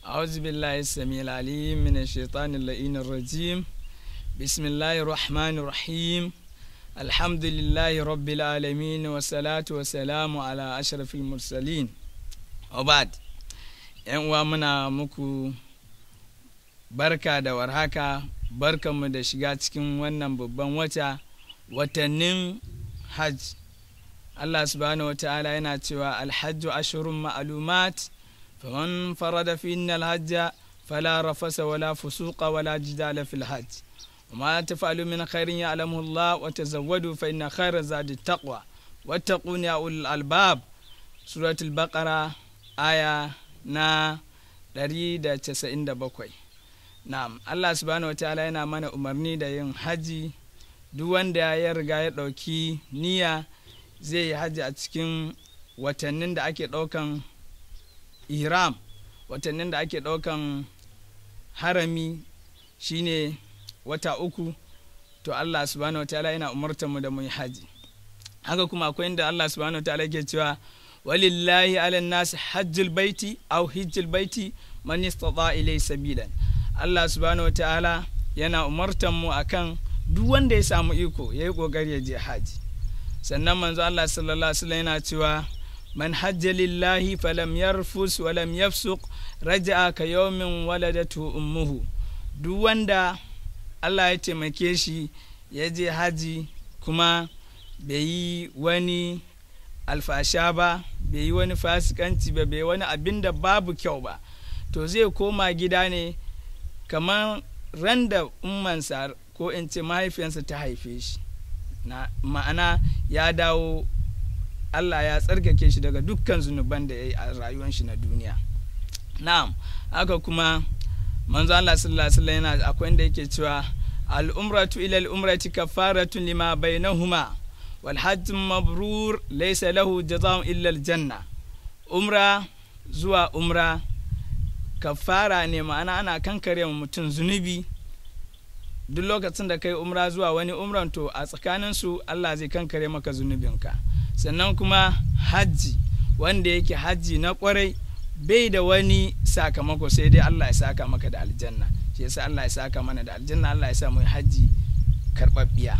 أعوذ بالله السميع العليم من الشيطان اللئيم الرجيم. بسم الله الرحمن الرحيم. الحمد لله رب العالمين والصلاة والسلام على أشرف المرسلين. وبعد، ‘Yan uwa, muna muku barka da warhaka, barkanmu da shiga cikin wannan babban wata, watannin hajj. Allah subhanahu wata'ala yana cewa: الحج أشهر معلومات فمن فرض فيهن الحج فلا رفث ولا فسوق ولا جدال في الحج وما تفعلوا من خير يعلمه الله وتزودوا فإن خير الزاد التقوى واتقون يا أولي الألباب. سورة البقرة آية na 197. Na'am, Allah subhanahu wataala yana mana umarni da yin haji. Duk wanda ya riga ya ɗauki niyya zai yi haji a cikin watannin da ake ɗaukan ihram, watannin da ake ɗaukan harami, shine wata 3, to Allah subhanahu wataala yana umartar mu da mu yi haji. Haka kuma akwai inda Allah subhanahu wataala yake cewa: ولله على الناس حج البيت أو حج البيت من استطاع إليه سبيلا. Allah subhanahu wataala yana umartar mu akan duk wanda ya samu iko ya yi kokari ya je haji. Sannan manzo Allah sallallahu alaihi wasallam yana cewa: من حج لله فلم يرفث ولم يفسق رجع كيوم ولدته أمه. Duk wanda Allah ya taimake shi ya je haji kuma bai yi wani alfasha ba, bai yi wani fasikanci ba, bai yi wani abin da babu kyau ba, to zai koma gida ne kamar ran da ummansa, ko in ce mahaifiyansa, ta haife shi na. Ma'ana ya dawo Allah ya tsarkake shi daga dukkan zunuban da ya yi a rayuwar shi na duniya. Na'am, haka kuma manzo Allah sallallahu alaihi wasallam yana, akwai inda yake cewa: العمرة إلى العمرة كفارة لما بينهما والحج المبرور ليس له جزاء إلا الجنة. Umra zuwa umra kafara ne, ma'ana ana kankare mutum zunubi. Duk lokacin da kai umra zuwa wani umran, to a tsakaninsu Allah zai kankare maka zunubinka. Sannan kuma hajji wanda yake hajji na kwarai bai da wani sakamako sai dai Allah ya saka maka da aljanna. Shi yasa Allah ya saka mana da aljanna, Allah ya sa mu hajji karɓaɓɓiya.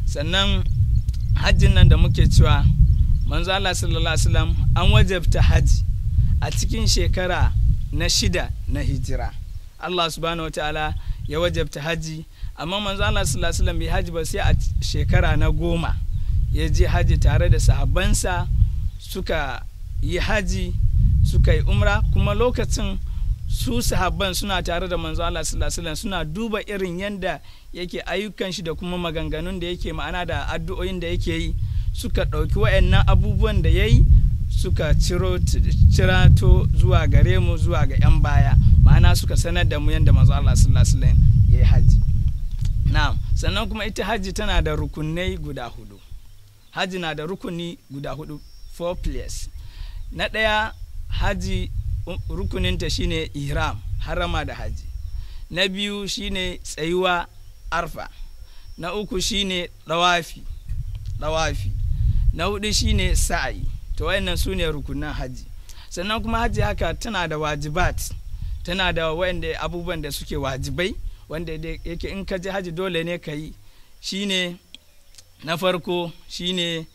Sannan hajjin nan da muke cewa, manzo Allah sallallahu alaihi wasallam, an wajabta hajji a cikin shekara na 6 na hijira. Allah subhanahu wataala ya wajabta hajji, amma manzo Allah sallallahu alaihi wasallam bai hajji ba sai a shekara na 10 ya je hajji tare da sahabbansa. Suka yi haji, suka yi umra. Kuma lokacin su sahabban suna tare da manzo Allah sallallahu alaihi wasallam, suna duba irin yanda yake ayyukan shi da kuma maganganun da yake, ma'ana da addu'o'in da yake yi. Suka ɗauki wayannan abubuwan da ya yi, suka ciro cirato zuwa gare mu, zuwa ga 'yan baya, ma'ana suka sanar da mu yanda manzo Allah sallallahu alaihi wasallam ya yi haji. Na'am, sannan kuma ita haji tana da rukunai guda hudu. Haji na da rukuni guda hudu, four pillars. Na ɗaya, haji rukuninta shine ihram, harama da haji. Na biyu shine tsayuwa Arfa. Na uku shine dawafi. Na hudu shine sa'ayi. To wayannan su ne rukunan haji. Sannan kuma haji haka tana da wajibat, tana da wayanda abubuwan da suke wajibai, wanda yake in ka je haji dole ne ka yi. Shine na farko shine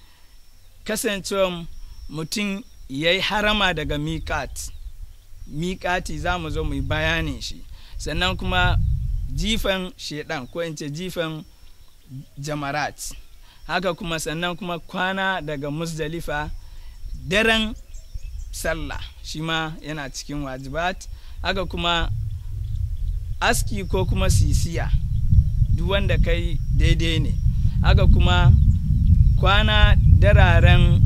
kasancewan mutum ya yi harama daga miƙat. Miƙati za mu zo mu yi bayanin shi. Sannan kuma jifan shedan, ko in ce jifan jamarat. Haka kuma sannan kuma kwana daga Muzdalifa daren sallah, shi ma yana cikin wajibat. Haka kuma aski ko kuma sisiya, duk wanda kai daidai ne. Haka kuma kwana dararen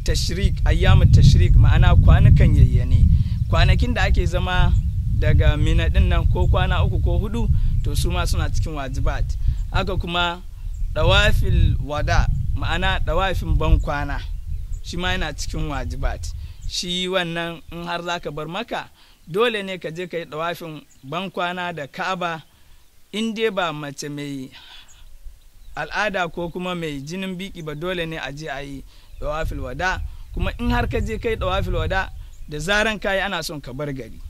tashrik, ayyamu tashrik, ma'ana kwanukan yayyane, kwanakin da ake zama daga Mina din nan, ko kwana 3 ko 4, to su ma suna cikin wajibat. Haka kuma dawafil wada, ma'ana dawafin ban kwana, shi ma yana cikin wajibat. Shi wannan in har zaka bar Maka, dole ne ka je ka yi dawafin ban kwana da Ka'aba, in dai ba mace mai al'ada ko kuma mai jinin biki ba. Dole ne a je a yi dawafil wada. Kuma in har ka je kai dawafil wada, da zaran kayi ana son ka bar gari.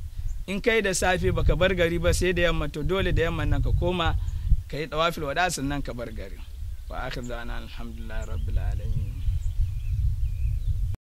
In kai da safe baka bar gari ba sai da yamma, to dole da yamma nan ka koma ka yi dawafil wada, sannan ka bar gari. Wa akhir da'wana alhamdulillahi rabbil alamin.